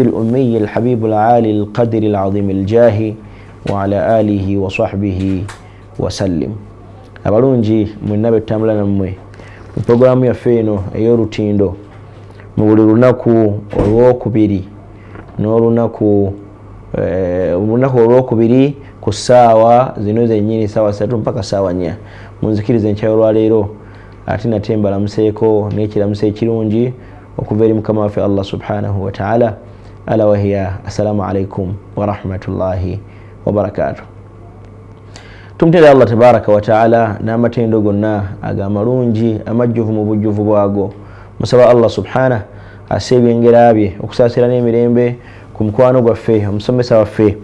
الأمي الحبيب العالي القدر العظيم الجاه وعلى آله وصحبه وسلم. Abalungi mwenna betutambula nammwe mu puroguramu yaffe eno ey'olutindo mu buli lunaku olwokubiri n'olunaku olunaku olwokubiri ku ssaawa zino zennyini, ssaawa 3 mpaka ssaawa 4. Munzikiriza enkya y'olwaleero ate nate mbalamuseeko n'ekiramuso ekirungi okuva eri Mukama waffe Allah subhanahu wataala, ala wahiya assalamu alaikum warahmatullahi wabarakatuh. Tumutera Allah tabaraka wataala n'amatendo gonna agamalungi amajjuvu mu bujjuvu bwago. Musaba Allah subhana asse ebyengera bye, okusaasira n'emirembe ku mukwano gwaffe, omusomesa waffe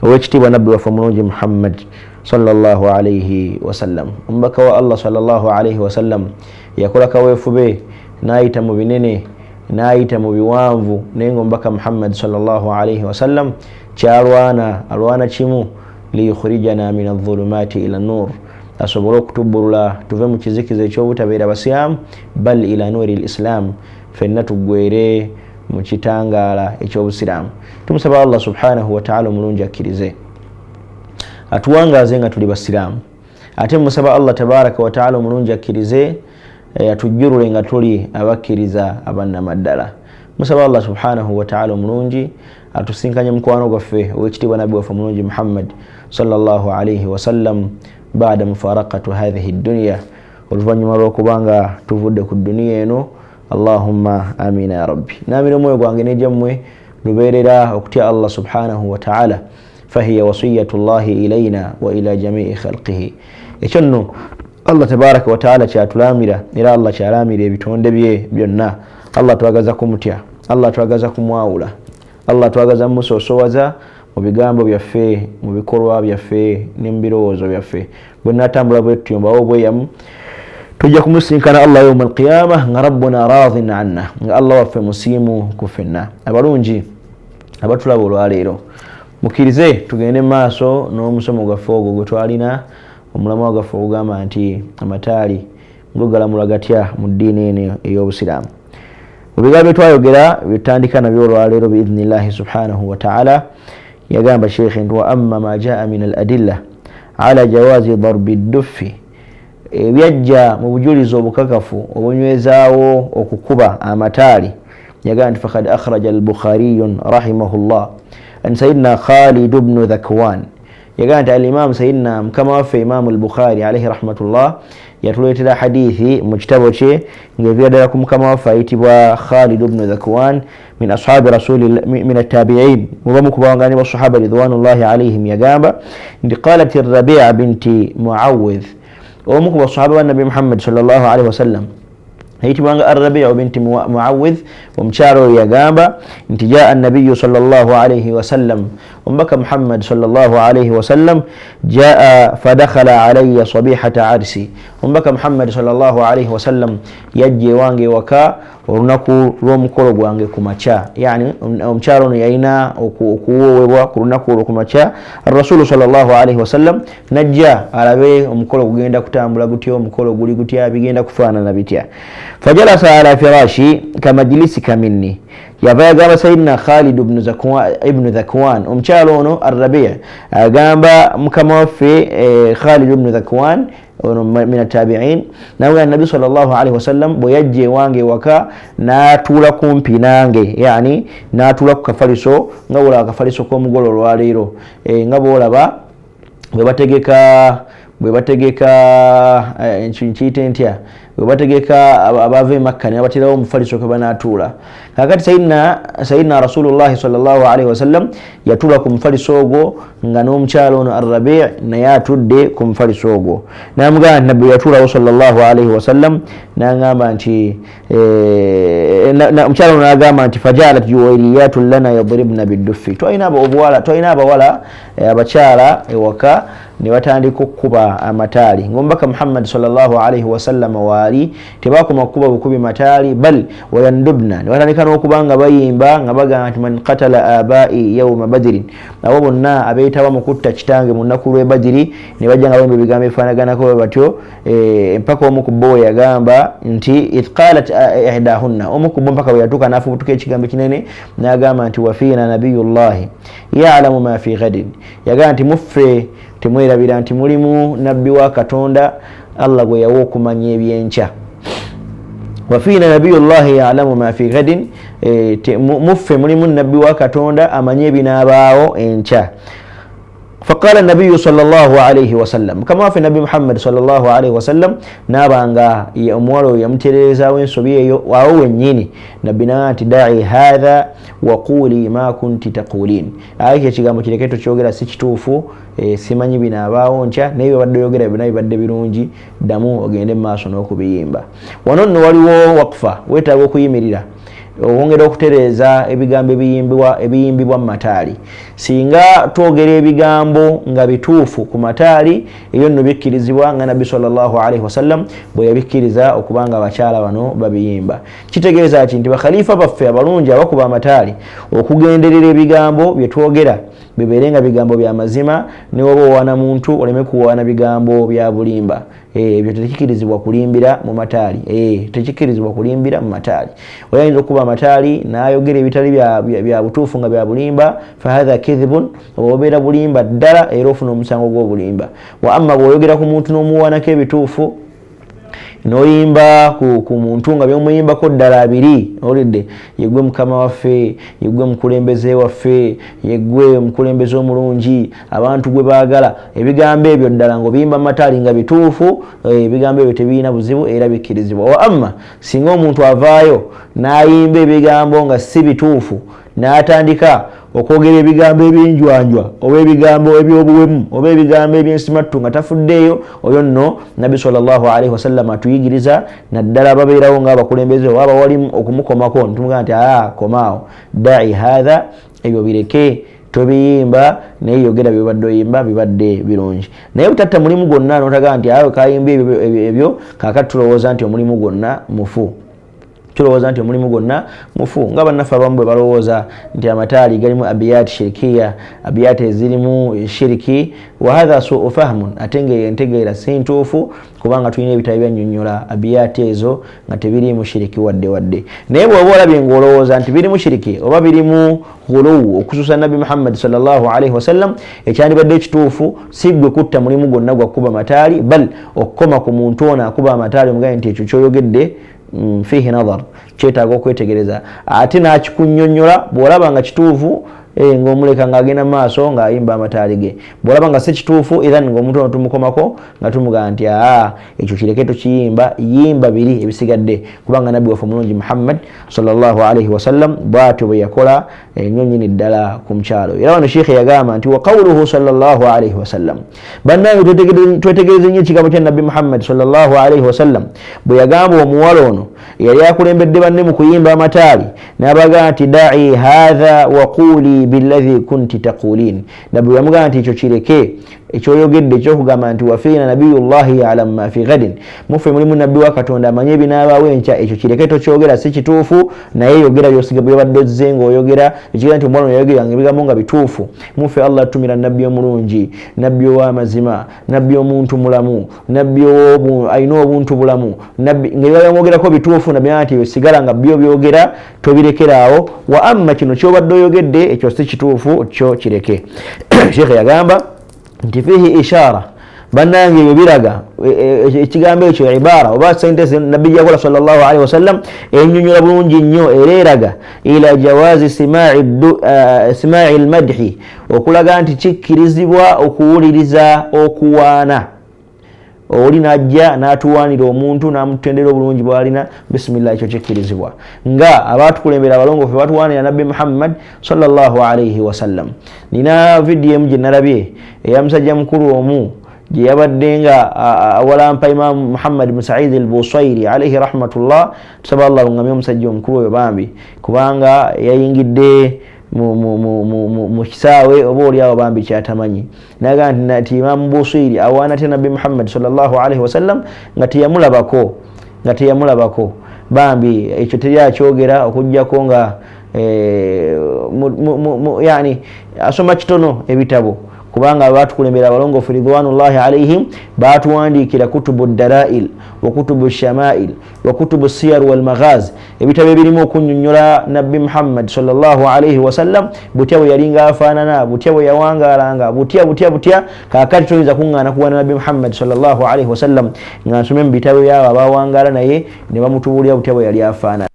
owekitiibwa, nabbi waffe omulungi Muhammad sallallahu alaihi wasallam. Omubaka wa Allah sallallahu alaihi wasallam yakola kaweefube n'ayita mu binene, n'ayita mu biwanvu, naye nga omubaka Muhammad sallallahu alaihi wasallam kyalwana alwana kimu: liyukhrijana min adh-dhulumati ila nur, asobole okutubbulula tuve mu kizikiza ekyobutabeera basiramu, bal ila nuri lislam, fenna tuggwere mu kitangaala ekyobusiraamu. Tumusaba Allah subhanahu wataala omulungi akkirize atuwangaaze nga tuli basiraamu, ate musaba Allah tabaraka wataala omulungi akkirize atujjulule nga tuli abakkiriza abannamaddala. Musaba Allah subhanahu wataala omulungi atusinkanye mukwano gwaffe owekitiibwa, nabbi waffe omulungi Muhammad sallallahu alaihi wasallam, bada mufarakatu hathihi dunya, oluvannyuma lwokubanga tuvudde ku duniya eno. Allahumma amina ya rabbi. Namira omwoyo gwange nejammwe lubeerera okutya Allah subhanahu wataala, fahiya wasiyatu llahi ilaina wa ila jamii khalqihi. Ekyo nno Allah tabaraka wataala kyatulamira, era Allah kyalamira ebitonde bye byonna. Allah twagaza kumutya, Allah twagaza kumwawula, Allah twagaza musosowaza mu bigambo byaffe, mu bikolwa byaffe ne mu birowoozo byaffe. Bwe natambula bwe tutyo, mbawo obweyamu, tujja kumusinkana Allah yauma alqiyama nga rabbuna radin anna, nga Allah waffe musiimu ku ffenna. Abalungi abatulaba olwaleero, mukkirize tugende mu maaso n'omusomo gwaffe ogwo gwe twalina, omulamwa gwaffe ogugamba nti amataali go galamulwa gatya mu ddiini eno ey'obusiraamu. Mu bigambo byetwayogera byetutandika nabyo olwaleero biidhnillahi subhanahu wataala, yagamba sheikhe nti wa amma ma jaa min al adilla ala jawazi darbi dduffi, ebyajja mu bujulizi obukakafu obunywezaawo okukuba amataali, yagamba nti fakad akhraja albukhariyun rahimahullah an sayidina Khalid bnu Dhakwan. Yagamba nti alimamu sayidina mukama waffe Imamu Albukhari alaihi rahmatullah yatuleetera hadithi mu kitabo kye ng'evira ddala ku mukama waffe ayitibwa Khalid bnu Dhakwan, min ashabi rasuli, min attabiin, mubamu ku bawangani basahaba ridwanullahi alaihim. Yagamba nti qalat Rabia binti Muawidh, omu ku basahaba ba Nabi Muhammad sallallahu alaihi wasallam ayitibwanga Arrabiu binti Muawidh, omukyalo oyo yagamba nti jaa nabiyu sallallahu alaihi wasallam, omubaka Muhammad sallallahu alaihi wasallam, jaa fadakhala alaya sabihata arsi, omubaka Muhammad sallallahu alaihi wasallam yajja ewange ewaka olunaku lw'omukolo gwange ku makya. Yani omukyalo ono yalina okuwoowebwa ku lunaku olwo ku makya. Rasulu sallallahu alaihi wasallam najja alabe omukolo gugenda kutambula gutya, omukolo guli gutya, bigenda kufaanana bitya. Fajalasa ala firashi kamajlisika minni, yava yagamba sayidina Khalid ibnu Dhakwan. Omukyalo ono Arrabi agamba mukama waffe Khalid ibnu Dhakwan ono min attabiin, nawe nabi sallallahu alaihi wasallam bwe yajja ewange ewaka n'atuula kumpi nange, yani n'atuula ku kafaliso nga bwolaba akafaliso k'omugole olwaleero, nga bwolaba bwe bategeka nkiyite ntya, bwe bategeka abava emakka ne babaterawo omufaliso kwe banaatuula. Kakati sayidina Rasulullahi sallallahu alaihi wasallam yatuula ku mufaliso ogwo nga n'omukyalo ono Arrabi naye atudde ku mufaliso ogwo. Namugamba nti nabbi yatuulawo sallallahu alaihi wasallam, nagamba nti omukyalo ono nagamba nti fajalat juwairiyatun lana yadribna bidduffi, twalina obuwala, twalina abawala, abakyala ewaka. Ne batandika okukuba amataali ng'omubaka Muhammad sallallahu alaihi wasallama waali. Tebakoma kukuba bukubi mataali, bal wayandubna, ne batandika n'okuba nga bayimba nga bagamba nti man qatala abai yauma badirin, abo bonna abeetaba mu kutta kitange mu nnaku lw'e Badiri. Ne bajja nga bayimba ebigambo ebifaanaganako bwe batyo, mpaka omu ku bo we yagamba nti id qalat ihdahunna, omu ku bo mpaka bwe yatuuka n'afubutuka ekigambo kinene n'agamba nti wafiina nabiyullahi yalamu ma fi ghadin. Yagamba nti muffe temwerabira nti mulimu nabbi wa Katonda Allah gwe yawa okumanya ebyenkya. Wafiina nabiyullahi yalamu ma fi ghadin, muffe mulimu nabbi wa Katonda amanye ebinaabaawo enkya. Faqala nabiyu sallallahu alaihi wasallam, mukama waffe Nabbi Muhammad sallallahu alaihi wasallam naabanga omuwala oyo yamutereezaawo ensobi eyo awo wennyini. Nabbi naga nti dai hatha waquli ma kunti taqulin, aye ekyo ekigambo kireke, tokyogera, si kituufu, simanyi binaabaawo nkya, naye byobadde oyogera byonna bibadde birungi, ddamu ogende mu maaso n'okubiyimba. Wano nno waliwo wakfa, weetaaga okuyimirira okwongera okutereeza ebigambo ebiyimbibwa mu mataali. Singa twogera ebigambo nga bituufu ku mataali, ebyo nno bikkirizibwa nga Nabbi sallallahu alaihi wasallam bwe yabikkiriza okuba nga abakyala bano babiyimba. Kitegeeza ki? Nti bakhalifa baffe abalungi abakuba amataali, okugenderera ebigambo bye twogera bibeere nga bigambo bya mazima, ne woba owaana muntu oleme kuwaana bigambo bya bulimba. Ebyo tekikirizibwa kulimbira mu mataali, tekikkirizibwa kulimbira mu mataali. Oyinza okuba amataali n'ayogera ebitali bya butuufu nga bya bulimba, fahatha kidhibun, oba obeera bulimba ddala era ofuna omusango gw'obulimba. Wa amma bw'oyogera ku muntu n'omuwaanako ebituufu, n'oyimba ku muntu nga byomuyimbako ddala abiri, owulidde, yeggwe mukama waffe, yeggwe mukulembeze waffe, yeggwe omukulembeze omulungi abantu gwe baagala, ebigambo ebyo ddala ng'obiyimba mataali nga bituufu, ebigambo ebyo tebirina buzibu era bikkirizibwa. Wa amma singa omuntu avaayo n'ayimba ebigambo nga si bituufu, n'atandika okwogera ebigambo ebinjwanjwa oba ebigambo ebyobuwemu oba ebigambo ebyensimattu nga tafuddeeyo, oyo nno Nabbi sallallahu alaihi wasallam atuyigiriza, naddala babeerawo ngaabakulembeze oba abawalimu okumukomako, ntumugamba nti aa, komaawo, dai hatha, ebyo bireke, tobiyimba, naye yogera byobadde oyimba bibadde birungi. Naye butatta mulimu gwonna notagaa nti awe kayimba ebyo, kakati tulowooza nti omulimu gwonna mufu, tulowooza nti omulimu gwonna mufu, nga bannaffe abamu bwe balowooza nti amataali galimu abiyati shirikiya, abiyati ezirimu shiriki. Wahatha suu fahmun, ate nga entegeera si ntuufu, kubanga tulina ebitabo byannyonnyola abiyati ezo nga tebirimu shiriki wadde wadde. Naye bw'oba olabye ng'olowooza nti birimu shiriki oba birimu ghuluwu, okususa Nabbi Muhammadi sallallahu alaihi wasallam, ekyandibadde ekituufu si ggwe kutta mulimu gwonna gwakuba mataali, bal okukoma ku muntu ono akuba amataali, omugambe nti ekyo kyoyogedde fihi nadhar, kyetaaga okwetegereza, ate n'akikunyonnyola. Bw'olaba nga kituufu, ng'omuleka ng'agenda mu maaso ng'ayimba amataali ge. Bw'olaba nga si kituufu, era ng'omuntu ono tumukomako nga tumugamba nti aa, ekyo kireke, tokiyimba, yimba biri ebisigadde, kubanga nabbi waffe omulungi Muhammad sallallahu alaihi wasallam bw'atyo bwe yakola ennyo nnyini ddala ku mukyalo. Era wano sheikhe yagamba nti wa qawluhu sallallahu alaihi wasallam, bannange twetegereze nnyo ekigambo kya Nabbi Muhammad sallallahu alaihi wasallam bwe yagamba omuwala ono eyali akulembedde banne mu kuyimba amataali, n'abagamba nti dai hatha waquli billadhi kunti taqulin. Nabbi bwe yamugamba nti ekyo kireke ekyoyogedde ekyokugamba nti wafiina nabiyullahi yalamu ma fi ghadin, muffe mulimu nabbi wa Katonda amanye ebinaabaawo enkya, ekyo kireke, tokyogera, si kituufu, naye yogera byosiga byobadde ozze ng'oyogera. Ekigera nti omwana yayogeranga ebigambo nga bituufu. Muffe Allah atumira nabbi omulungi, nabbi ow'amazima, nabbi omuntu mulamu, nabbi alina obuntu bulamu, nabbi ngaebyamwogerako bituufu. Nabbi nti sigala nga byo byogera, tobirekeraawo. Wa amma kino kyobadde oyogedde, ekyo si kituufu, kyo kireke. Sheekhe yagamba nti fihi ishara, bannange ebyo biraga ekigambo ekyo ibara oba sentence nabbi gyakola sallallahu alaihi wasallam enyonyola bulungi nnyo, era eraga ila jawazi simai lmadhi, okulaga nti kikkirizibwa okuwuliriza okuwaana. Oli najja n'atuwaanira omuntu n'amutendera obulungi bwalina, bisimillah, ekyo kikkirizibwa, nga abatukulembera abalongoofu batuwaanira Nabbi Muhammad sallallahu alaihi wasallam. Nina vidiyo emu gye nalabye eya musajja mukulu omu gye yabadde nga awalampa Imamu Muhammad bnu Saidi al Busairi alaihi rahmatullah. Tusaba Allah lungamye omusajja omukulu oyo bambi, kubanga yayingidde Mu kisaawe oba oli awo bambi kyatamanyi naga nti Imamu Busiri awaana te Nabbi Muhammad sallallahu alaihi wasallam nga teyamulabako, nga teyamulabako. Bambi ekyo teri akyogera okuggyako nga yani asoma kitono ebitabo, kubanga batukulembera abalongoofu ridwanullahi alaihim batuwandiikira kutubu dalail wa kutubu shamail wa kutubu siyar wal maghaz, ebitabo ebirimu okunnyonnyola Nabbi Muhammad sallallahu alaihi wasallam butya bwe yalinga afaanana, butya bwe yawangaalanga, butya butya butya. Kaakati toyinza kuŋŋaana kuwana Nabbi Muhammad sallallahu alaihi wasallam nga nsome mu bitabo byabo abawangaala naye ne bamutubuulira butya bwe yali afaanana.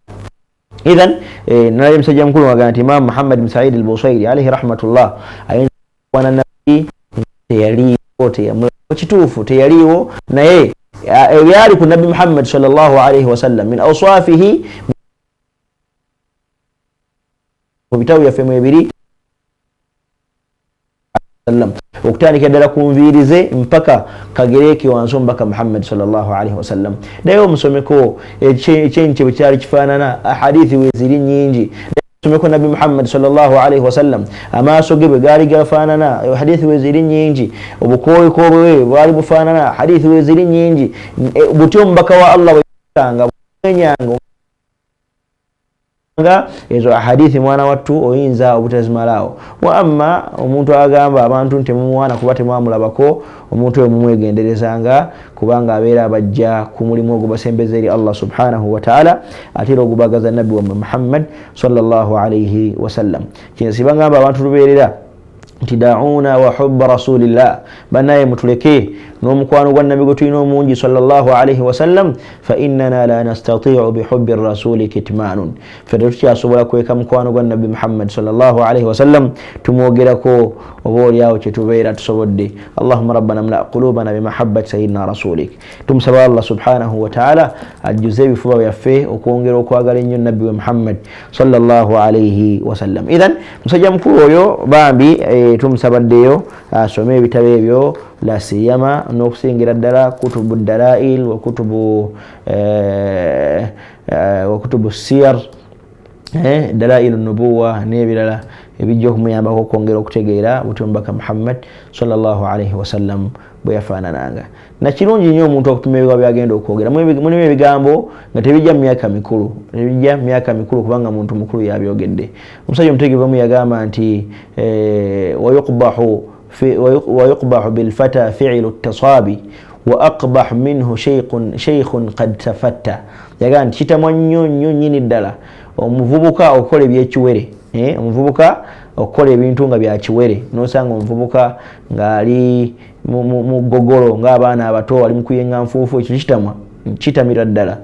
Idhan nalabye musajja mukulu wagamba nti Imam Muhammad bin Said al-Busairi alaihi rahmatullah ayinza kuwana Nabbi teyaliiwo, teyamulaba. Kituufu teyaliiwo, naye ebyali ku Nabbi Muhammad sallallahu alaihi wasallam min awsafihi mu bitabo byaffe mwebiri sallam, okutandikira ddala ku nviiri ze mpaka kagereke wansi omubaka Muhammad sallallahu alaihi wasallam. Naye omusomeko ekyenyi kye bwe kyali kifaanana, ahadithi weziri nnyingi. Someko Nabbi Muhammad sallallahu alaihi wasallam amaaso ge bwe gaali gafaanana, hadithi weziri nnyingi. Obukoowekoobe bwe bwali bufaanana, hadithi weziri nnyingi. Butya omubaka wa Allah bwe bwenyanga nga ezo ahadithi mwana wattu oyinza obutazimalaawo. Wa amma omuntu agamba abantu nti temumuwaana kuba temwamulabako, omuntu oyo mumwegenderezanga, kubanga abeera abajja ku mulimu ogubasembeza eri Allah subhanahu wataala, ate era ogubagaza Nabbi wammwe Muhammad sallallahu alaihi wasallam. Kyensiba ngamba abantu lubeerera nti dauna wa hubba rasulillah, bannaye mutuleke n'omukwano gwa Nabbi gwe tulina omungi sallallahu alaihi wasallam. Fa innana la nastatiu bihubbi rasuli kitmanun, ffe tetukyasobola kweka mukwano gwa Nabbi Muhammad sallallahu alaihi wasallam, tumwogerako oba oliawo kyetubeera tusobodde. Allahuma rabbana mla qulubana bimahabbati sayidina rasulik. Tumusaba Allah subhanahu wataala ajjuze ebifuba byaffe okwongera okwagala ennyo Nabbi we Muhammad sallallahu alaihi wasallam. Idhan musajja mukulu oyo bambi tumusabaddeyo asome ebitabo ebyo, la siyama n'okusingira ddala kutubu dalail wa kutubu wa kutubu siyar, dalailu nubuwa n'ebirala ebijja okumuyambako okwongera okutegeera butya omubaka Muhammad sallallahu alaihi wasallam bwe yafaanananga. Nakirungi nnyo omuntu okupima ebigambo byagenda okwogera. Mulimu ebigambo nga tebijja mu myaka mikulu, tebijja mu myaka mikulu kubanga muntu mukulu yabyogedde. Omusajja omutegeevu omu yagamba nti wayuqbahu bilfata fiilu tasabi wa aqbah minhu sheikhun qad tafatta. Yagamba nti kitamwa nnyo nnyo nnyini ddala omuvubuka okukola ebyekiwere, omuvubuka okukola ebintu nga byakiwere, nosanga omuvubuka ng'ali mu gogolo ng'abaana abato ali mu kuyenga nfuufu, ekyo kitamwa, kitamira ddala.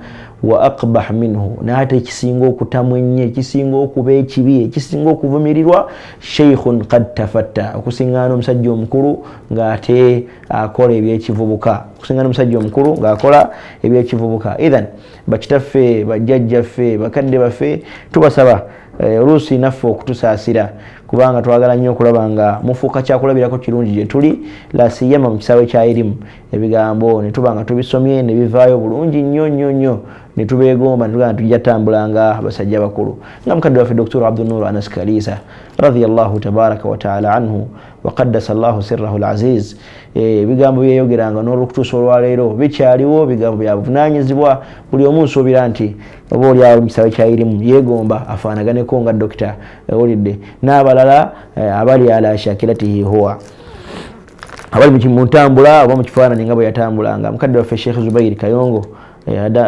Wa aqbah minhu, naye ate ekisinga okutamwa ennyo, ekisinga okuba ekibi, ekisinga okuvumirirwa, sheikhun qad tafatta, okusingaana omusajja omukulu ng'ate akola ebyekivubuka, okusingaana omusajja omukulu ng'akola ebyekivubuka. Idhan bakitaffe, bajjajjaffe, bakadde baffe, tubasaba oluusi naffe okutusaasira, kubanga twagala nnyo okulaba nga mufuuka kyakulabirako kirungi gye tuli, lasiyama mu kisaawe kya erimu. Ebigambo ne tuba nga tubisomye ne bivaayo bulungi nnyo nnyo nnyo, ne tubeegomba ne tugamba tujja tambulanga basajja bakulu nga mukadde waffe Dr. Abdunur Anas Kalisa radiyallahu tabaraka wa taala anhu wa qaddasa Allahu sirrahu al-aziz. Ebigambo byeyogeranga n'olwokutuusa olwaleero bikyaliwo, bigambo bya buvunaanyizibwa. Buli omu nsuubira nti oba oli awo mu kisaawe kya irimu yeegomba afaanaganeko nga dokita owulidde n'abalala abali ala shakilatihi huwa, abali mu ntambula oba mu kifaananyi nga bwe yatambulanga. Mukadde waffe Sheikh Zubairi Kayongo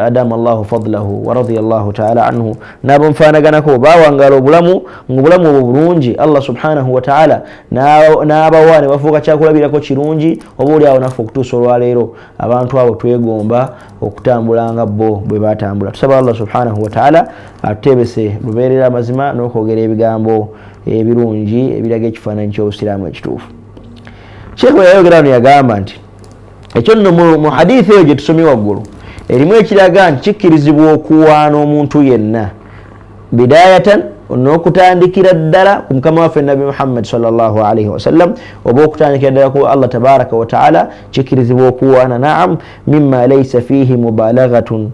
adama Allahu fadlahu wa radiyallahu taala anhu n'abamufaanaganako bawangaala obulamu ng'obulamu obwo bulungi, Allah subhanahu wa taala n'abawa ne bafuuka kyakulabirako kirungi. Oba oli awo naffe okutuusa olwaleero abantu abo twegomba okutambula nga bo bwe batambula. Tusaba Allah subhanahu wa taala atuteebese lubeerera amazima n'okwogera ebigambo ebirungi ebiraga ekifaananyi ky'obusiraamu ekituufu. Sheikh bwe yayogera wano yagamba nti ekyo nno mu hadithi eyo gye tusomye waggulu erimu ekiraga nti kikkirizibwa okuwaana omuntu yenna bidayatan, n'okutandikira ddala ku mukama waffe Nabbi Muhammad sallallahu alaihi wasallam, oba okutandikira ddala ku Allah tabaraka wa taala, kikkirizibwa okuwaana. Naam, mimma laisa fihi mubalaghatun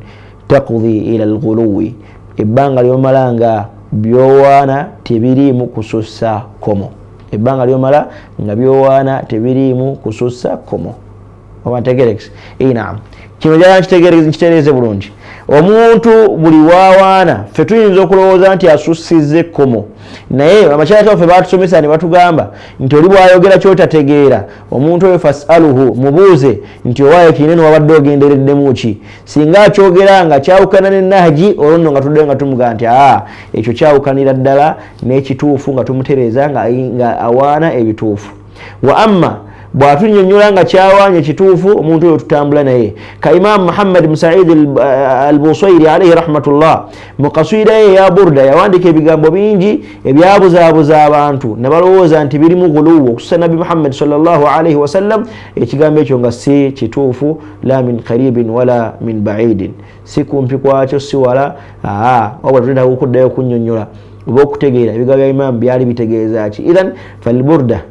taqdi ila alghuluwi, ebbanga lyomala nga Byowaana tebiriimu kusussa kkomo, ebbanga lyomala nga byowaana tebiriimu kusussa kkomo. Oba ntegerekese? Naam, kino njagala nkitereeze bulungi. Omuntu buli wawaana, ffe tuyinza okulowooza nti asussizza ekkomo, naye amakyala kyaffe batusomesa ne batugamba nti oli bwayogera kyotategeera, omuntu oyo fasaluhu, mubuuze nti owaayo kinene wabadde ogendereddemu ki? Singa akyogera nga kyawukana ne nahji, olwo nno nga tuddeyo nga tumugamba nti aa, ekyo kyawukanira ddala n'ekituufu, nga tumutereeza nga awaana ebituufu. Wa amma bw'atunyonnyola nga kyawaanye kituufu, omuntu oyo tutambula naye. Ka Imaamu Muhammad Musaid Albusairi alaihi rahmatullah, mu kaswira ye eya Burda yawandiika ebigambo bingi ebyabuzaabuza abantu ne balowooza nti birimu guluwu okususa Nabbi Muhammad sallallahu alaihi wasallam. Ekigambo ekyo nga si kituufu, la min qaribin wala min baidin, si kumpi kwakyo, si wala. Aa, wabula tulina okuddayo okunyonnyola oba okutegeera ebigambo bya imaamu byali bitegeeza ki. Ithan falburda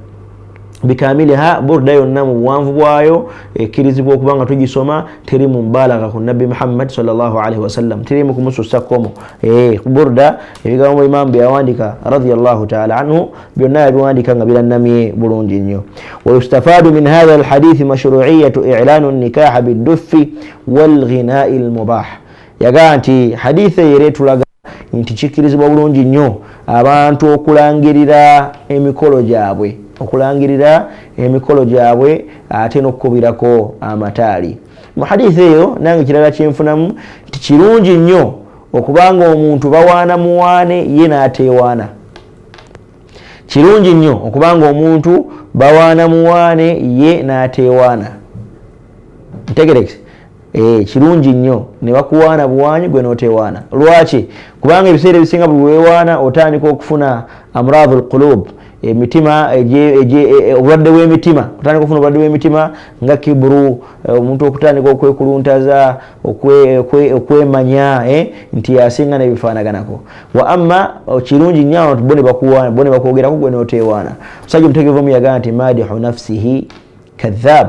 bikamiliha, burda yonna mu buwanvu bwayo ekkirizibwa okuba nga tugisoma, teri mu mubalaga ku Nabbi Muhammad sallallahu alaihi wasallam, teri mu kumusussa kkomo. Burda ebigambo imaamu byeyawandika radiallahu taala anhu byonna yabiwandika nga birannamye bulungi nnyo. Wayustafadu min hatha alhadithi mashruiyatu ilanu nikaha biduffi walghinai lmubah. Yagamba nti hadithi eyo era etulaga nti kikkirizibwa bulungi nnyo abantu okulangirira emikolo gyabwe, okulangirira emikolo gyabwe ate n'okukubirako amataali. Mu hadithi eyo nange kirala kyenfunamu nti kirungi nnyo okubanga omuntu bawaana muwaane ye n'ateewaana. Kirungi nnyo okubanga omuntu bawaana muwaane ye n'ateewaana. Ntegerekese? Kirungi nnyo ne bakuwaana buwaanyi gwe n'otewaana. Lwaki? Kubanga ebiseera ebisinga buli wewaana otandika okufuna amradu lqulub, emitima, obulwadde bw'emitima. Otandika okufuna obulwadde bw'emitima nga kiburu, omuntu okutandika okwekuluntaza, okwemanya nti yasinga n'ebifaanaganako. Wa amma kirungi nnyo abantu bo ne bakuwaana, bo ne bakwogerako gwe n'otewaana. Omusajja omutegeevu omu yagamba nti madihu nafsihi kadhab.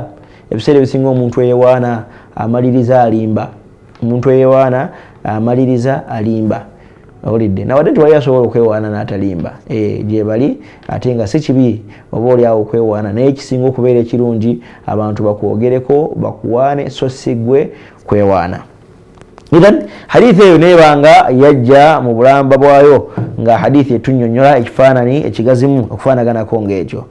Ebiseera ebisinga omuntu eyewaana amaliriza alimba, omuntu eyewaana amaliriza alimba. Owulidde? Nawadde nti wali asobola okwewaana n'atalimba, gyebali, ate nga si kibi oba oli awo okwewaana, naye ekisinga okubeera ekirungi abantu bakwogereko, bakuwaane, so si ggwe kwewaana. Ithan hadithi eyo nebanga yajja mu bulamba bwayo nga hadithi etunyonyola ekifaananyi ekigazimu okufaanaganako ng'ekyo.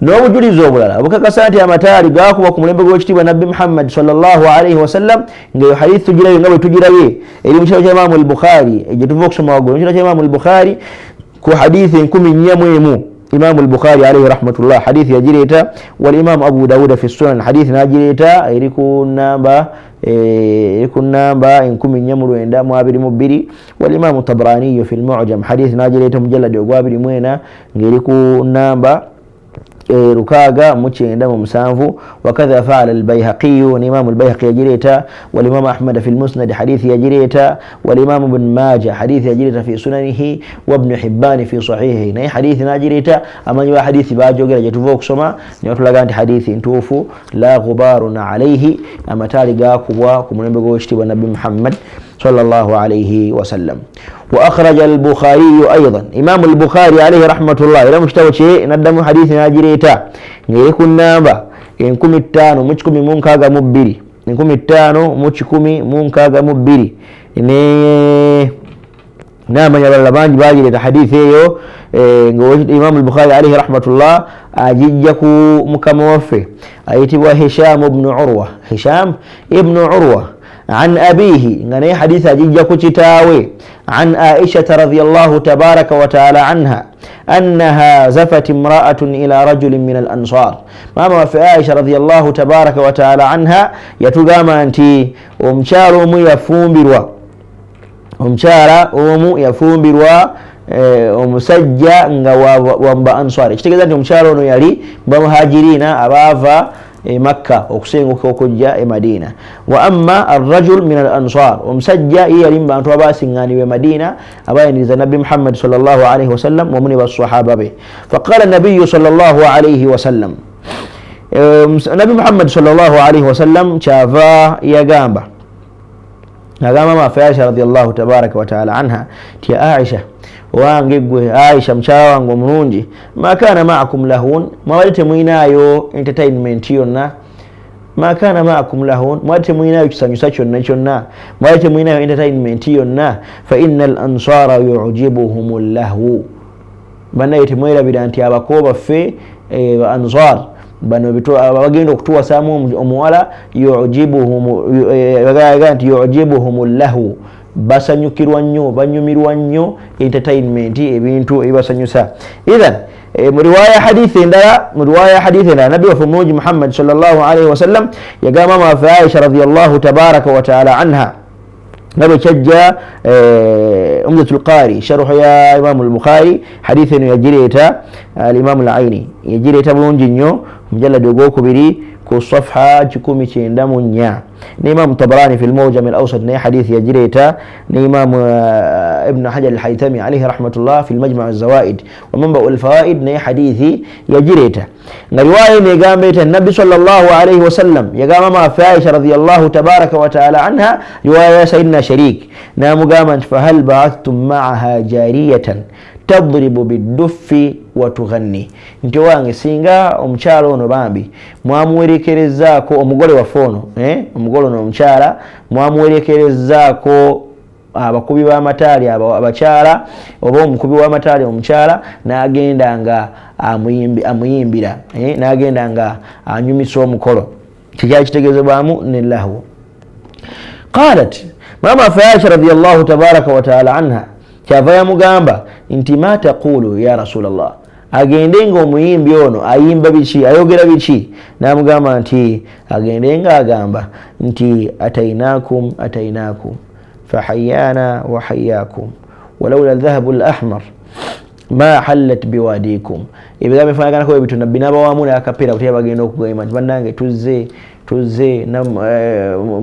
N'obujulizi obulala obukakasa nti amataali gakuba ku mulembe gw'ekitiibwa Nabbi Muhammad sallallahu alaihi wasallam, ngaeyo hadithi tugirabye nga bwe tugirabye eri mu kitabo kya Imaamu al-Bukhari gye tuva okusoma waggulu, mu kitabo kya Imaamu al-Bukhari ku hadithi 4001, Imaamu al-Bukhari alaihi rahmatullah hadithi yagireeta, walimamu Abu Dawuda fi sunan hadithi n'agireeta, eri ku namba 4922, walimamu Tabraniyu fi lmujam hadithi n'agireeta mujalladi ogwa 24 ng'eri ku namba 697. Wakadha faala albayhaqiyu, nimamu albayhaqi yagireeta, walimamu Ahmad fi lmusnad hadithi yagireeta, walimamu Bnu Maja hadithi yagireeta fi sunanihi, wabnu Hibbani fi sahihihi naye hadithi nagireeta. Amanyi ba hadithi bajogera gyetuva okusoma ne batulaga nti hadithi ntuufu, la ghubarun alaihi, amataali gakubwa ku mulembe gw'ekitiibwa Nabbi Muhammad sallallahu alaihi wasallam. Wa akhraja albukhariyu aidan, Imamu Albukhari alaihi rahmatullah era mu kitabo kye naddamu hadithi n'agireeta ng'eri ku namba 5162, 5162, ne n'amanya abalala bangi bagireeta hadithi eyo, nga Imamu Albukhari alaihi rahmatullah agijja ku mukama waffe ayitibwa Hisham ibnu Urwa, Hisham ibnu Urwa an abihi, nga naye hadithi agijja ku kitaawe, an Aishata radiallahu tabaraka wataala anha annaha zafat imraatun ila rajulin min al ansar. Maama waffe Aisha radiallahu tabaraka wataala anha yatugamba nti omukyala omu yafumbirwa, omukyala omu yafumbirwa omusajja nga wamba ansar. Ekitegeeza nti omukyala ono yali bamuhajirina abaava e Makka okusenguka okujja e Madina. Wa amma arrajul min al ansar, omusajja ye yali mu bantu abasiŋŋanibwa e Madina abayaniriza Nabbi Muhammadi sallallahu alaihi wasallam wamu ne basahaba be. Faqala nabiyu sallallahu alaihi wasallam, Nabbi Muhammadi sallallahu alaihi wasallam kyava yagamba, agamba maafe Aisha radiallahu tabaraka wataala anha ti ya Aisha, Owange gwe Aisha, mukyala wange omulungi, makana maakum lahun, mwabadde temuyinaayo entertainment yonna. Makana maakum lahun, mwabadde temuyinaayo kisanyusa kyonna kyonna, mwabadde temuyinaayo entertainment yonna. Fa inna al ansara yujibuhum lahu. Bannaye, temwerabira nti abako baffe ansar bano bagenda okutuwasaamu omuwala, nti yujibuhum lahu, basanyukirwa nnyo, banyumirwa nnyo entertainment, ebintu ebibasanyusa. Ithan mu riwaya hadithi endala, mu riwaya hadithi endala, nabbi waffe omulungi Muhammad sallallahu alaihi wasallam yagamba mama waffe Aisha radiyallahu tabaraka wataala anha, nga bwe kyajja Umdatul Qari, sharuhu ya Imamu Lbukhari. Hadithi eno yagireeta Alimamu Laini, yagireeta bulungi nnyo mujalladi ogwokubiri ku safha 194. Ne Imamu Tabarani fi lmujam al awsat naye hadithi yagireeta, ne Imamu Ibnu Hajar Alhaitami alaihi rahmatullah fi lmajma zawaid wa manbau lfawaid naye hadithi yagireeta. Nga riwaya eno egamba eta, Nabbi sallallahu alaihi wasallam yagamba maafe Aisha radiyallahu tabaraka wataala anha, riwaya ya Sayidina Sharik, namugamba nti fahal baathtum maaha jariyatan tadribu biduffi watughanni, nti owange, singa omukyala ono bambi mwamuwerekerezaako omugole waffe ono, omugole ono omukyala mwamuwerekerezaako abakubi b'amataali abakyala, oba omukubi w'amataali omukyala, n'agenda nga amuyimbira, n'agenda nga anyumisa omukolo. Kikyali kitegeezebwamu ne lahwu. Qalat mama waffe Aisha radiyallahu tabaraka wataala anha, kyava yamugamba nti ma taqulu ya Rasulallah, agende nga omuyimbi ono ayimba biki, ayogera biki? Namugamba nti agende nga agamba nti atainakum atainakum fahayana wahayakum walaula dhahabu lahmar ma hallat biwadikum. Ebigambo bifaanaganako ebito. Nabbi nabawamu nakapeera kutya bagenda okugamba nti bannange, tuzze tuzze,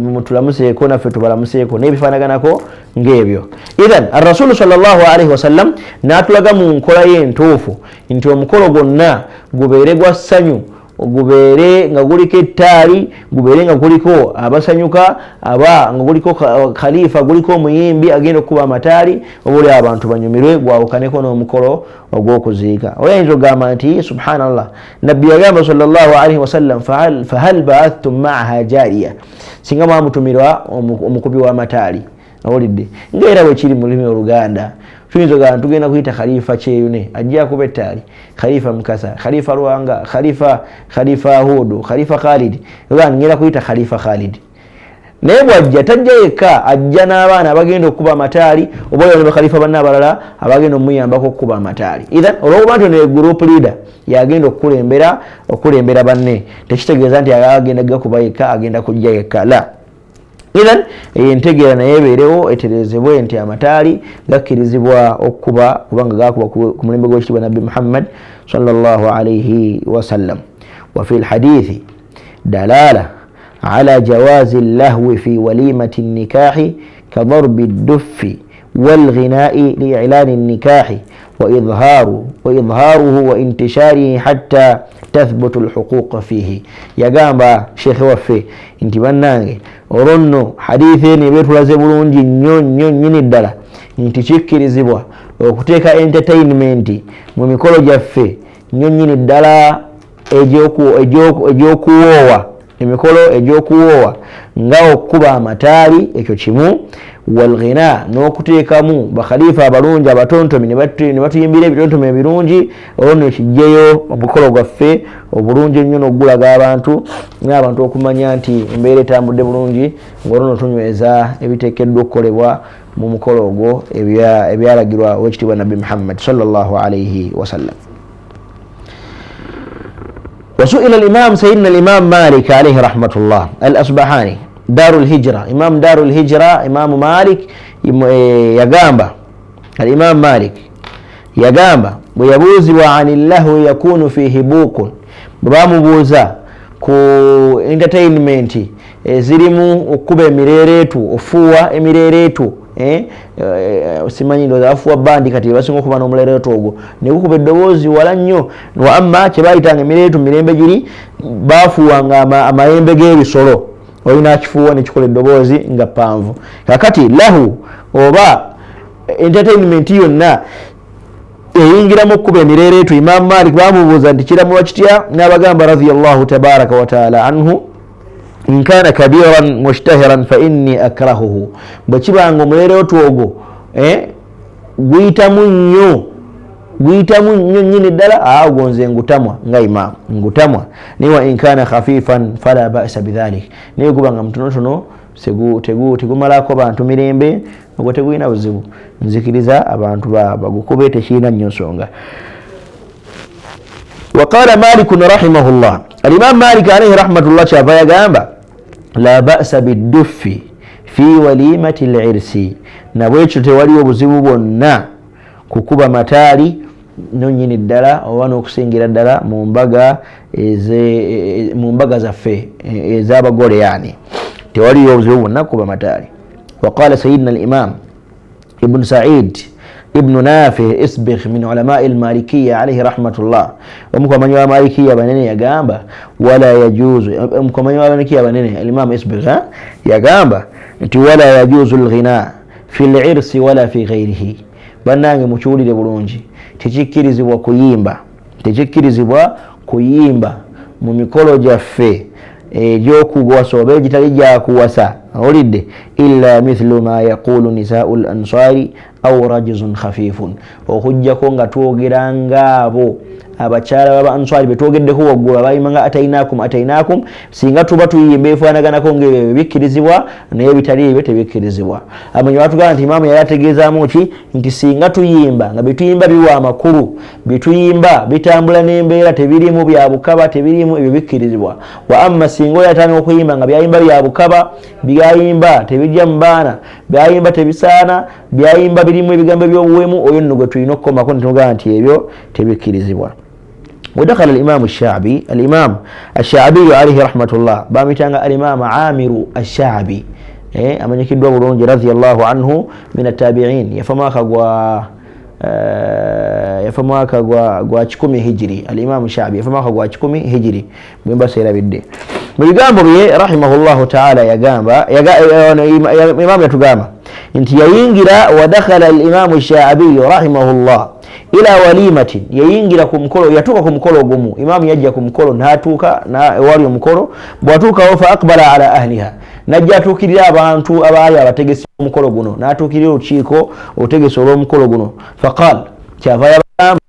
mutulamuseeko naffe tubalamuseeko, nebifaanaganako ng'ebyo. Ithan arrasulu sallallahu alaihi wasallam n'atulaga mu nkola ye entuufu nti omukolo gwonna gubeere gwa ssanyu, gubeere nga guliko ettaali, gubeere nga guliko abasanyuka, aba nga guliko khalifa, guliko omuyimbi agenda okukuba amataali, oba oli abantu banyumirwe, gwawukaneko n'omukolo ogw'okuziika. Oyinza okugamba nti subhanallah, nabbi yagamba sallallahu alaihi wasallam fahal baathtum maaha jariya, singa mwamutumirwa omukubi w'amataali. Owulidde ngaera bwe kiri mu lulimi Oluganda, tuyinza ogamba tugenda kuyita Khalifa Kyeyune, ajja kuba ettaali, Khalifa Mukasa, Khalifa Lwanga, Khalifa Hudu, Khalifa Khalid, oga ngenda kuyita Khalifa Khalid. Naye bwajja tajja yekka, ajja n'abaana abagenda okukuba amataali, oba oyo ne bakhalifa banne abalala abagenda omuyambako okukuba amataali. Ithan olwokuba nti ono group leader, yagenda okukulembera banne, tekitegeeza nti agenda gakuba yekka, agenda kujja yekka, la. Ithan eyo entegeera naye ebeerewo, eterezebwe nti amataali gakkirizibwa okukuba kubanga gakuba ku mulembe gw'ekitiibwa nabbi Muhammad sallallahu alaihi wasallam. Wa fi lhadithi dalala ala jawazi llahwi fi walimati nnikahi kadarbi dduffi walghinai liilani nnikahi waidharuhu wa intisharihi hatta tathbutu lhuquqa fihi. Yagamba shekhe waffe nti bannange, olwo nno hadithi eno eba etulaze bulungi nnyo nnyo nnyini ddala nti kikkirizibwa okuteeka entertainment mu mikolo gyaffe nnyo nnyini ddala egy'okuwoowa, emikolo egy'okuwoowa, nga okukuba amataali, ekyo kimu, walghina, n'okuteekamu bakhalifa abalungi abatontomi ne batuyimbira ebitontome ebirungi. Olwo nno kijjeyo omukolo gwaffe obulungi ennyo n'okugulaga abantu, n'abantu okumanya nti embeera etambudde bulungi, ng'olwo nno tunyweza ebiteekeddwa okukolebwa mu mukolo ogwo ebyalagirwa owekitiibwa nabbi Muhammad sallallahu alaihi wasallam. وسئل الإمام سيدنا الإمام مالك عليه رحمة الله الأصبحاني دار الهجرة، إمام دار الهجرة، إمام مالك يقام الإمام مالك يقام ويبوز عن الله يكون فيه بوق bamubuuza ku entertainment ezirimu okukuba emireereetu, ofuuwa emireereetu, simanyi ndowooza bafuuwa bandi kati basinga okuba n'omuleereetu ogwo ne gukuba eddoboozi wala nnyo. Wa amma kye bayitanga emireereetu mu mirembe giri, bafuuwanga amayembe g'ebisolo, olina akifuuwa nekikola eddoboozi nga ppanvu. Kakati lahu oba entertainment yonna Eyingiramu okukuba emireereetu. Imaamu Malik bamubuuza nti kiramulwa kitya, n'abagamba radiyallahu tabaraka wataala anhu, inkana kabiran mushtahiran fa inni akrahuhu, bwe kibanga omuleereetu ogwo guyitamu nnyo, guyitamu nnyo nnyini ddala, ogwo nze ngutamwa nga imaamu ngutamwa. Naye wa inkana khafifan fala basa bidhalik, naye gubanga mutonotono tegumalako bantu mirembe, ogwo tegulina buzibu, nzikiriza abantu bagukube, tekirina nnyo nsonga. Waqala Malikun rahimahullah, alimamu Malik alaihi rahmatullah kyava yagamba la basa bidduffi fi walimati lirsi, nabwekyo tewaliwo buzibu bwonna kukuba mataali nonyini ddala oba n'okusingira ddala mu mbaga mu mbaga zaffe ez'abagole, yani tewaliyo obuzibu bwonna kukuba mataali. Waqala sayidina alimam Ibn Said Ibnu Nafi Isbikh min ulamai lmalikiya alaihi rahmatullah, omu ku bamanyi ba Malikiya banene yagamba wala yajuzu, omu ku bamanyi ba Malikiya banene alimam Isbikh yagamba nti wala yajuzu lghina fi lirsi wala fi ghairihi. Bannange mukiwulire bulungi, tekikkirizibwa kuyimba, tekikkirizibwa kuyimba mu mikolo gyaffe egy'okuwasa oba egitali gyakuwasa, owulidde, illa mithlu ma yaqulu nisaau l ansari au rajzun khafifun, okujjako nga twogera ngaabo abakyala baba answari betwogeddeko waggulu abayimba nga atainakum atainakum, singa tuba tuyimba efaanaganako ngaebyo bikkirizibwa, naye bitali ebyo tebikkirizibwa. Amanyi batugamba nti imaamu yali ategeezaamu ki nti singa tuyimba nga byetuyimba biwa amakulu, byetuyimba bitambula n'embeera, tebirimu bya bukaba, tebirimu ebyo bikkirizibwa. Wa amma singa oyo atandika okuyimba nga byayimba bya bukaba, byayimba tebijja mu baana, byayimba tebisaana, byayimba birimu ebigambo eby'obuwemu, oyo nno gwe tulina okukomako netugamba nti ebyo tebikkirizibwa. ودخل الإمام الشعبي، الإمام الشعبي عليه رحمة الله بامتanga الإمام عامر الشعبي amanyikiddwa bulungi radhiyallahu anhu min attabi'in, yafa mwaka gwa 10 hijri. Al-Imam Sha'bi yafa mwaka gwa 10 hijri bwemba seerabidde. Mu bigambo bye rahimahullahu ta'ala yagamba, Imam yatugamba nti yayingira wa dakhala al-Imam Sha'bi rahimahullah ila walimatin, yayingira ku mukolo, yatuuka ku mukolo ogumu. Imaamu yajja ku mukolo n'atuuka ewali omukolo, bw'atuukawo fa aqbala ala ahliha, najja atuukirira abantu abaali abategesi omukolo guno, n'atuukirira olukiiko olutegesi olw'omukolo guno. Faqal, kyava yabagamba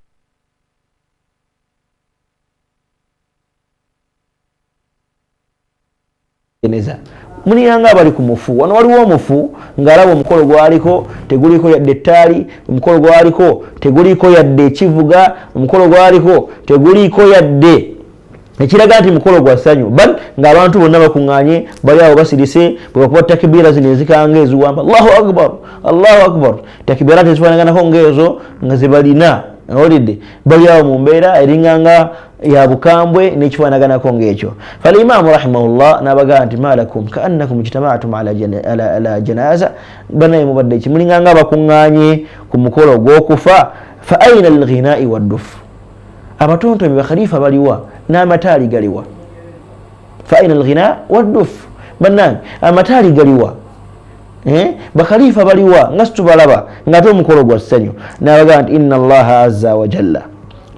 muliyanga abali ku mufu. Wano waliwo omufu ng'alaba omukolo gwaliko teguliko yadde ettaali, omukolo gwaliko teguliko yadde ekivuga, omukolo gwaliko teguliko yadde ekiraga nti mukolo gwa ssanyu, bal ng'abantu bonna bakuŋŋaanye bali awo basirise, bwe bakuba takibiira zino ezikanga eziwamba Allahu akbar Allahu akbar, takibiira tezifaanaganako ng'ezo nga zebalina, owulidde, bali awo mu mbeera eringanga ya bukambwe n'ekifaanaganako ng'ekyo. Falimaamu rahimahullah n'abagamba nti malakum kaannakum ijtamaatum ala janaza, banaye mubadde ki mulinganga abakuŋŋaanye ku mukolo gw'okufa. Fa aina alghinai waddufu, abatontomi bakhalifa baliwa n'amataali galiwa? Fa aina alghina waddufu, bannange amataali galiwa, bakhalifa baliwa nga situbalaba ng'ate omukolo gwa ssanyu. N'abagamba nti inna Allaha azza wa jalla,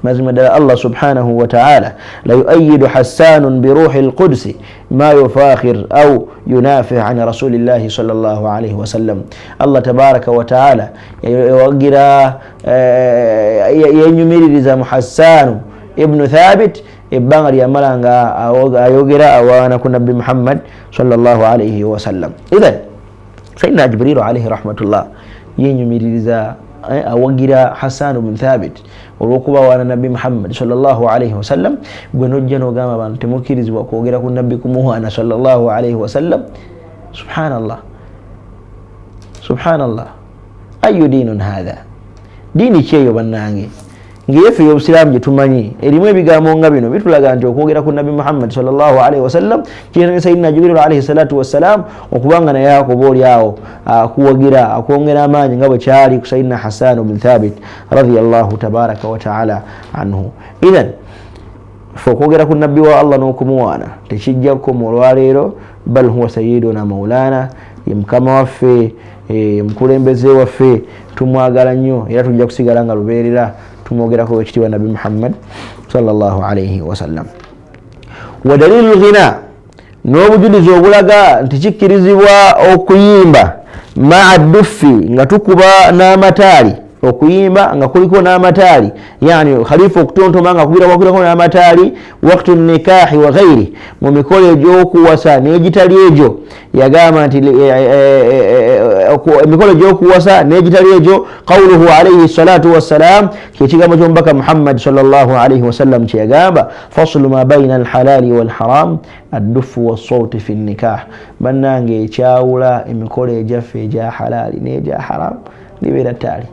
mazima ddala Allah subhanahu wa ta'ala la yuayidu hassanun biruhi lqudsi ma yufakhir au yunafih an rasulillahi sallallahu alaihi wasallam. Allah tabaraka wa ta'ala yawagira yenyumiririza mu Hassanu ibnu Thabit ebbanga lyamala nga ayogera awaana ku Nabbi Muhammad sallallahu alaihi wasallam. Idhan Sayyidina Jibrilu alaihi rahmatullah yenyumiririza awagira Hassan ibn Thabit olw'okuba waana Nabbi Muhammad sallallahu alaihi wasallam. Gwe nojja n'ogamba abantu temukkirizibwa kwogera ku Nabbi kumuwaana sallallahu alaihi wasallam. Subhanallah, subhanallah, ayu diinun hatha, diini ki eyo bannange? Ng'eyeffe ey'obusiraamu gye tumanyi erimu ebigambo nga bino bitulaga nti okwogera ku Nabbi Muhammad sallallahu alaihi wasallam kireeta ne Sayyidina Jibrilu alaihi salatu wassalam okubanga naye akuba oli awo akuwagira akwongera amaanyi nga bwe kyali ku Sayyidina Hassan ibn Thabit radhiyallahu tabaraka wa taala anhu. Idhan ffe okwogera ku Nabbi wa Allah n'okumuwaana tekijja kukoma olwaleero, bal huwa sayyiduna maulana, ye mukama waffe, mukulembeze waffe, tumwagala nnyo era tujja kusigala nga lubeerera Tumwogerako wekitiibwa Nabbi Muhammad sallallahu alaihi wasallam. Wa dalilu lghina, n'obujulizi obulaga nti kikkirizibwa okuyimba maa duffi, nga tukuba n'amataali, okuyimba nga kuliko n'amataali, yani khalifa okutontoma nga kubirako n'amataali, waktu nikahi wa ghairi, mu mikolo egy'okuwasa n'egitali egyo. Yagamba nti emikolo egy'okuwasa n'egitali egyo, qawluhu alaihi salatu wassalam, kyekigambo ky'omubaka Muhammad sallallahu alaihi wasallam kyeyagamba, faslu ma baina alhalali walharam addufu wassauti fi nikah. Bannange, ekyawula emikolo egyaffe egya halali n'egya haram libeera taali.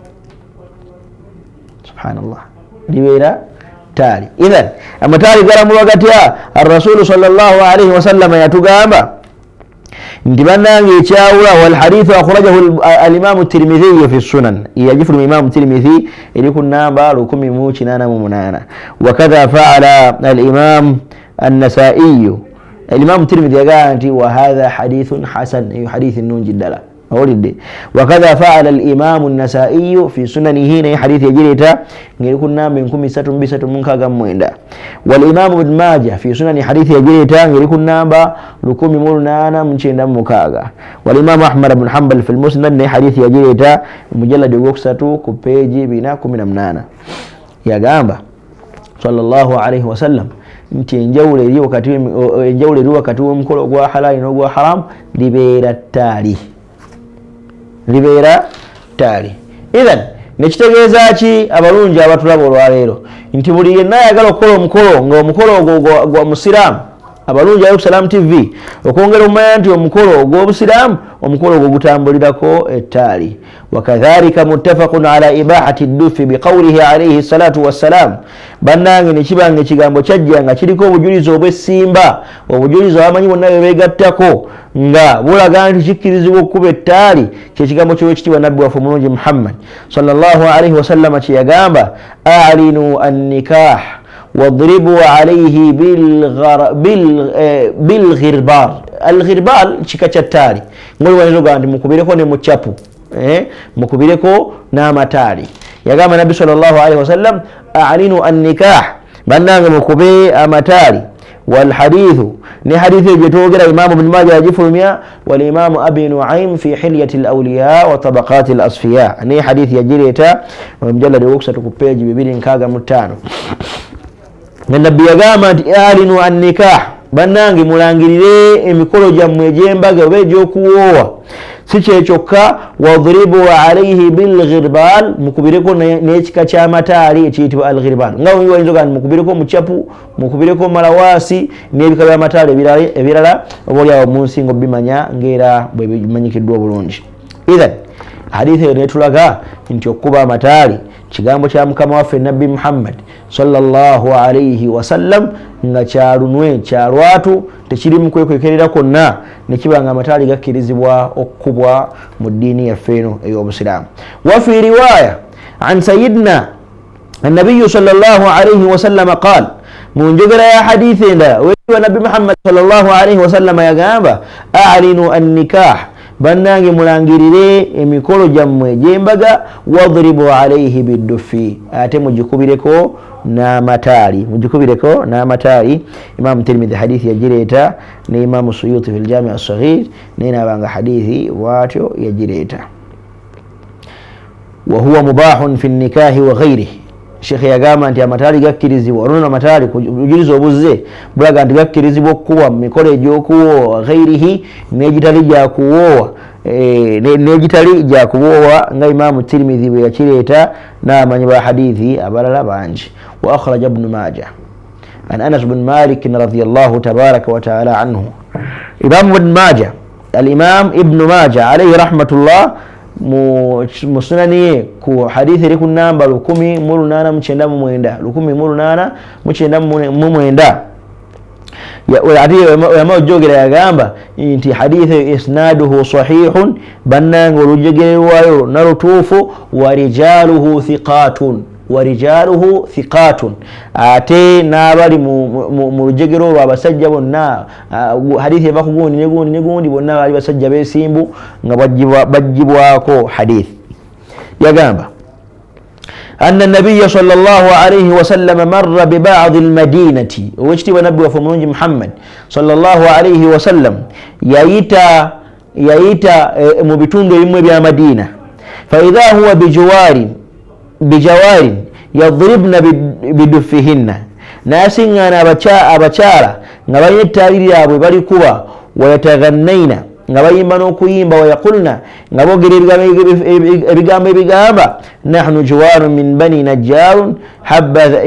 Subhanallah, libeera taali. Idhan amataali galamulwa gatya? Arrasulu sallallahu alaihi wasallama yatugamba nti bannange ekyawula, walhadithu akhrajahu alimamu Tirmidhiyu fi sunan, yagifuluma Imamu Tirmidhi, eri ku namba 188. Wakadha faala alimam Annasaiyu. Alimamu Tirmidhi yagamba nti wahadha hadithun hasan, eyo hadithi nnungi ddala, owulidde. Wakadha faala alimamu Nasaiyu fi sunanihi, naye hadithi yagireeta ngeri ku namba 3369. Walimamu Ibn Maja fi sunani, hadithi yagireeta ngeri ku namba 1896. Walimamu Ahmad bnu Hambal fi lmusnad, naye hadithi yagireeta mujalladi ogwokusatu ku peegi 418. Yagamba sallallahu alaihi wasallam nti enjawulo eri wakati w'omukolo ogwa halali n'ogwa haramu libeera ttaali, libeera ttaali. Ithan nekitegeeza ki, abalungi abatulaba olwaleero, nti buli yenna ayagala okukola omukolo nga omukolo ogwo gwa musiraamu, abalungi ali ku Salaamu TV, okwongera okumanya nti omukolo ogw'obusiraamu, omukolo ogwo gutambulirako ettaali. Wakadhalika muttafaqun ala ibahati ddufi biqawlihi alaihi salatu wassalam. Bannange, nekiba nga ekigambo kyajja nga kiriko obujulizi obwessimba, obujulizi abamanyi bonna bwe beegattako nga bulaga nti kikkirizibwa okukuba ettaali, kyekigambo ky'owekitiibwa Nabbi waffe omulungi Muhammad sallallahu alaihi wasallama kyeyagamba, alinu annikah wadribu alaihi bilghirbal. Alghirbal kika kya ttaali, ngaoliwayinza ogamba nti mukubireko ne mucapu, mukubireko n'amataali. Yagamba Nabbi sallallahu alaihi wasallam, alinu annikah, bannange mukube amataali. Walhadithu, ne hadithi eyo gyetwogera, Imamu Bni Maja yagifulumya, walimamu Abi Nuaim fi hilyati lauliya wa tabaqati lasfiya, naye hadithi yagireeta mujalladi owokusatu ku peegi 265. Nga Nabbi yagamba nti alinu annikah, bannange mulangirire emikolo gyammwe egy'embaga oba egy'okuwoowa. Si kyekyokka, wadribu alaihi bilghirbal, mukubireko n'ekika ky'amataali ekiyitibwa alghirbal, nga wayinza oga nti mukubireko mucapu, mukubireko malawaasi n'ebika by'amataali ebirala, oba oliawo mu nsi nga obimanya ngaera bwe bimanyikiddwa obulungi. Ithan hadithi eyo netulaga nti okukuba amataali kigambo kya mukama waffe Nabbi Muhammad sallallahu alaihi wasallam nga kyalunwe kyalwatu, tekirimu kwekwekerera kwonna, nekiba nga amataali gakkirizibwa okukubwa mu ddiini yaffe eno ey'obusiraamu. Wafi riwaya an sayidina annabiyu sallallahu alaihi wasallama qal, mu njogera ya hadithi endala, wetiwa Nabbi Muhammad sallallahu alaihi wasallama yagamba, alinu annikah, bannange mulangirire emikolo gyammwe egy'embaga, wadribu alaihi biddufi, ate mugikubireko n'amataali, mugikubireko n'amataali. Imamu Tirmidhi hadithi yagireeta, ne Imamu Suyuti fi ljami assaghir naye nabanga hadithi bwatyo yagireeta. Wahuwa mubahun fi nikahi wa ghairihi. Shekhe yagamba nti amataali gakkirizibwa, olwono amataali bujulizi obuzze bulaga nti gakkirizibwa okukubwa mu mikolo egy'okuwoowa, ghairihi, n'egitali gyakuwoowa, n'egitali gyakuwoowa, nga Imamu Tirmidhi bwe yakireeta n'abamanyi ba hadithi abalala bangi. Wa akhraja Bnu Maja an Anas bn Malik radiallahu tabaraka wataala anhu. Imamu Bn Maja, Alimam Ibnu Maja alaihi rahmatullah, mu sunani ye ku hadithi eri ku namba 1899, 1899, ate yamala ojogera yagamba nti hadithi eyo isnaduhu sahihun, bannange olujogererwayo lwonna lutuufu, warijaluhu thiqatun, warijaluhu thiqatun, ate n'abali mu lujegero olwo abasajja bonna, hadithi eva ku gundi ne gundi ne gundi, bonna baali basajja besimbu nga bajjibwako hadithi. Yagamba Anna nabiya sallallahu alaihi wasallama marra bibadi lmadinati, owekitiibwa nabbi waffe omulungi Muhammad sallallahu alaihi wasallam yayita mu bitundu ebimu ebya Madina. Faidha huwa bijawarin yadribna bidufihinna, nasiŋŋaana abakyala nga balina ettaali lyabwe balikuba, wayataghannaina, nga bayimba n'okuyimba, wayaqulna, nga boogera ebigambo ebigamba nahnu jiwarun min bani najjarun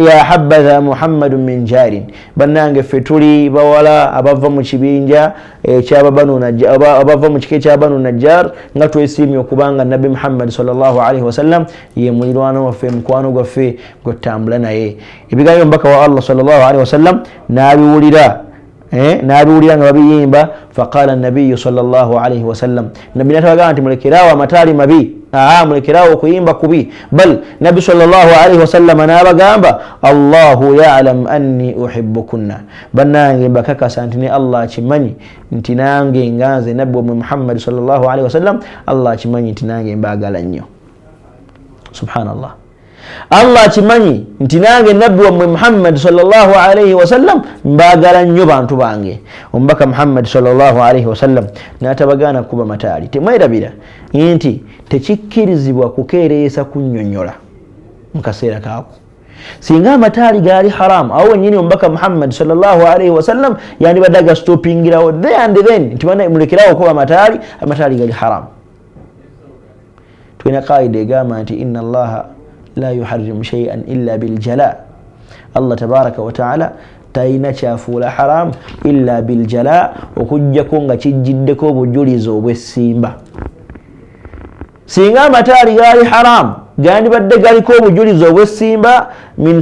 ya habadha Muhammadun min jarin. Bannange ffe tuli bawala abava mu kibinja abava mu kika ekya Banu Najjar, nga twesiimye okubanga nabbi Muhammad sallallahu alaihi wasallam ye mulirwana waffe, mukwano gwaffe gwetutambula naye. Ebigambo omubaka wa Allah sallallahu alaihi wasallam n'abiwulira n'abiwulira nga babiyimba. Faqala nabiyu sallallahu alaihi wasallam, nabbi natabagamba nti mulekeraawo amataali mabi, mulekerawo okuyimba kubi. Bal nabbi sallallahu alaihi wasallam n'abagamba Allahu yalam anni uhibbukunna, bannange mbakakasa nti ne Allah akimanyi nti nange nga nze nabbi wamwe Muhammad sallallahu alaihi wasallam, Allah akimanyi nti nange mbaagala nnyo. Subhanallah, Allah akimanyi nti nange nabbi wammwe Muhammad sallallahu alaihi wasallam mbaagala nnyo bantu bange. Omubaka Muhammad sallallahu alaihi wasallam n'atabagaana kuba mataali. Temwerabira nti tekikkirizibwa kukeereesa kunnyonnyola mu kaseera kaako. Singa amataali gaali haramu, awo wennyini omubaka Muhammad sallallahu alaihi wasallam yandibadde agastopingirawo there and then nti mulekerawo okuba amataali, amataali gali haramu. Tulina kaida egamba nti inna Allaha la yuharrimu shay'an illa biljala, Allah tabaraka wa taala talina kyafuula haramu illa biljala, okujjako nga kijjiddeko obujulizi obwessimba. Singa amataali gaali haramu gandibadde galiko obujulizi obwessimba min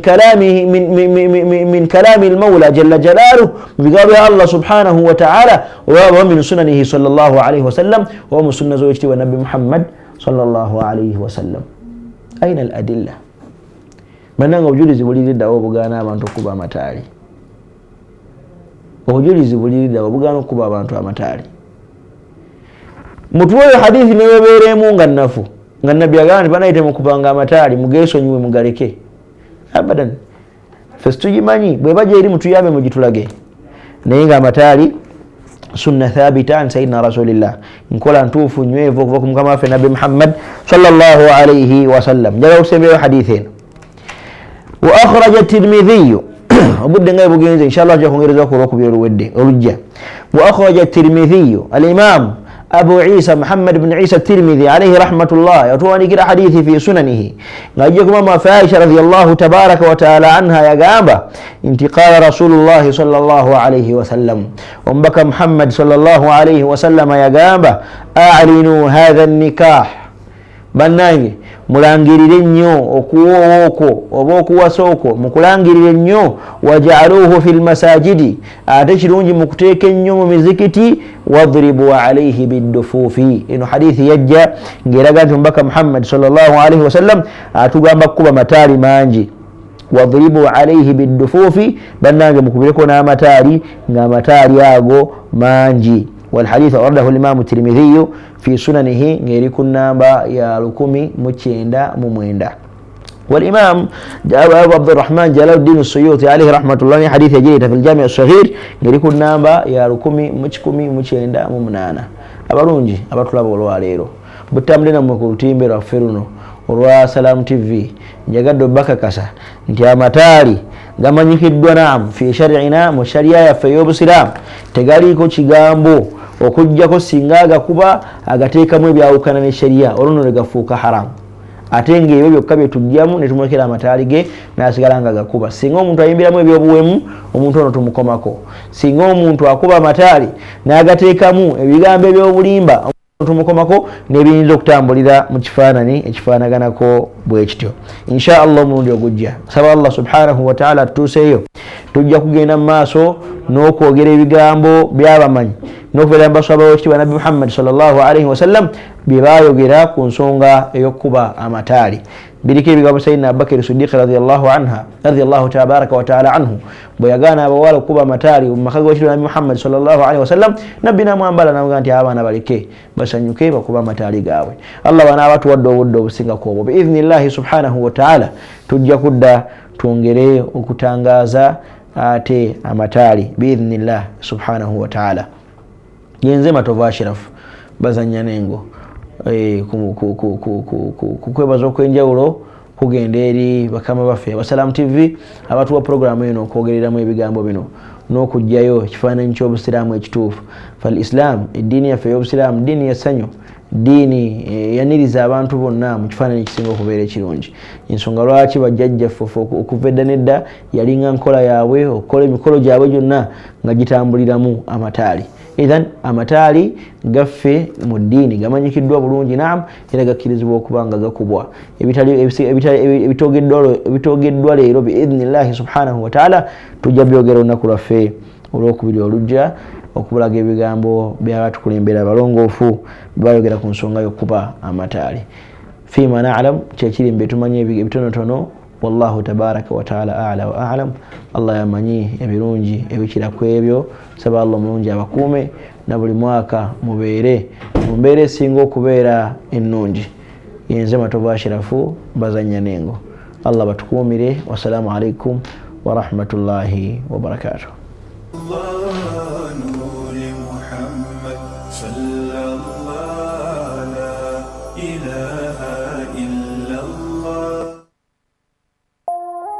kalami lmaula jalla jalaluh, mu bigambo bya Allah subhanahu wa taala, oba min sunanihi sallallahu alaihi wasallam, oba mu sunna z'owekitiibwa nabbi Muhammad sallallahu alaihi wasallam. Aina al adilla? Bannange obujulizi buliriddawo obugaana abantu okuba amataali. Obujulizi buliriddawo obugaana okuba abantu amataali. Mutuweyo hadithi newebeeremu nga nnafu, nga nabbi agamba nti banaye temukubanga amataali, mugeesonyiwe mugaleke. Abadan, ffe situgimanyi, bweba gyeri mutuyambe mugitulage. Naye nga amataali sunna thabita an sayidina rasulillah, nkola ntuufu nywevu okuva ku mukama waffe nabbi Muhammad sallallahu alaihi wasallam. Njagala okusembeyo hadithi eno. Wa akhraja Tirmidhiyu, obudde nga bugenze, inshallah tujja kwongereza ku olwokubiri oluwedde olujja. Wa akhraja Tirmidhiyu, alimamu Abu Isa Muhammad bni Isa Tirmidhi alaihi rahmatullah yatuwandikira hadithi fi sunanihi ng'ajja ku mama waffe Aisha radiyallahu tabaraka wa taala anha, yagamba nti qala rasulullahi sallallahu alaihi wasallam, omubaka Muhammad sallallahu alaihi wasallama yagamba alinu hatha nikah, bannange mulangirire nnyo okuwoowa okwo oba okuwasa okwo, mukulangirire nnyo. Wajaaluhu fi lmasajidi, ate kirungi mukuteeka ennyo mu mizikiti. Wadribu alaihi biddufuufi. Eno hadithi yajja ng'eraga nti omubaka Muhammad sallallahu alaihi wasallam atugamba kukuba mataali mangi. Wadribu alaihi biddufuufi, bannange mukubireko n'amataali ng'amataali ago mangi. Walhadithu awradahu limamu Tirmidhiyu fi sunanihi ng'eri ku namba ya 1909. والإمام أبو عبد الرحمن جلال الدين السيوطي عليه رحمة الله حديث يجري في الجامع الصغير ng'eri ku namba ya 1998. Abalungi abatulaba olwaleero, butambule nammwe ku lutimbe lwaffe luno olwa Salam TV, njagadde obbakakasa nti amataali gamanyikiddwa naamu fi shariina, mu sharia yaffe ey'obusiraamu tegaliiko kigambo okujjako singa agakuba agateekamu ebyawukana ne sharia, olwo nno negafuuka haramu. Ate ng'ebyo byokka bye tujjamu ne tumulekera amataali ge n'asigala nga gakuba. Singa omuntu ayimbiramu ebyobuwemu, omuntu ono tumukomako. Singa omuntu akuba amataali n'agateekamu ebigambo ebyobulimba, tumukomako, n'ebiyinza okutambulira mu kifaananyi ekifaanaganako bwe kityo. Insha Allah omulundi ogujja, saba Allah subhanahu wataala atutuuseeyo, tujja kugenda mu maaso n'okwogera ebigambo by'abamanyi n'okubeera mu baswaba w'ekitiibwa nabbi Muhammad sallallahu alaihi wasallam bye baayogera ku nsonga ey'okukuba amataali. Biriko ebigambo Sayidina Abubakari Sidiiki radiyallahu anha, radiyallahu tabaraka wataala anhu, bwe yagaana abawala okukuba amataali mu maka g'ekiro Nabbi Muhammad sallallahu alaihi wasallam, nabbi namwambala namuga nti abaana baleke basanyuke bakuba amataali gaabwe. Allah banaaba tuwadde obudde obusingako obwo, biidhnillahi subhanahu wataala tujja kudda twongere okutangaaza ate amataali biidhnillah subhanahu wataala. Yenze Matovu Ashirafu bazanya nengo kukwebaza okw'enjawulo kugenda eri bakama baffe Abasalamu TV abatuwa puroguramu eno okwogereramu ebigambo bino n'okugjayo ekifaananyi ky'obusiraamu ekituufu. Fal islam, eddiini yaffe ey'obusiraamu ddiini yessanyu, ddiini eyaniriza abantu bonna mu kifaananyi ekisinga okubeera ekirungi. Ensonga lwaki bajjajjaffe okuva edda nedda yalinga nkola yaabwe okukola emikolo gyabwe gyonna nga gitambuliramu amataali. Ithan amataali gaffe mu ddiini gamanyikiddwa bulungi, naam, era gakkirizibwa okuba nga gakubwa. Ebitogeddwa leero biidhnillahi subhanahu wataala tujja byogera olunaku lwaffe olwokubiri olujja okubulaga ebigambo byabatukulembera abalongoofu bayogera ku nsonga y'okukuba amataali. Fima nalam, kyekiri mbetumanyi ebitonotono. Wallahu tabaraka wataala ala wa alam. Allah yamanyi ebirungi ebikira ku ebyo. Saba Allah omulungi abakuume na buli mwaka mubeere mu mbeera esinga okubeera ennungi. Yenze Matovu Ashirafu bazanya nengo. Allah batukuumire. Wassalamu alaikum warahmatullahi wabarakatuh.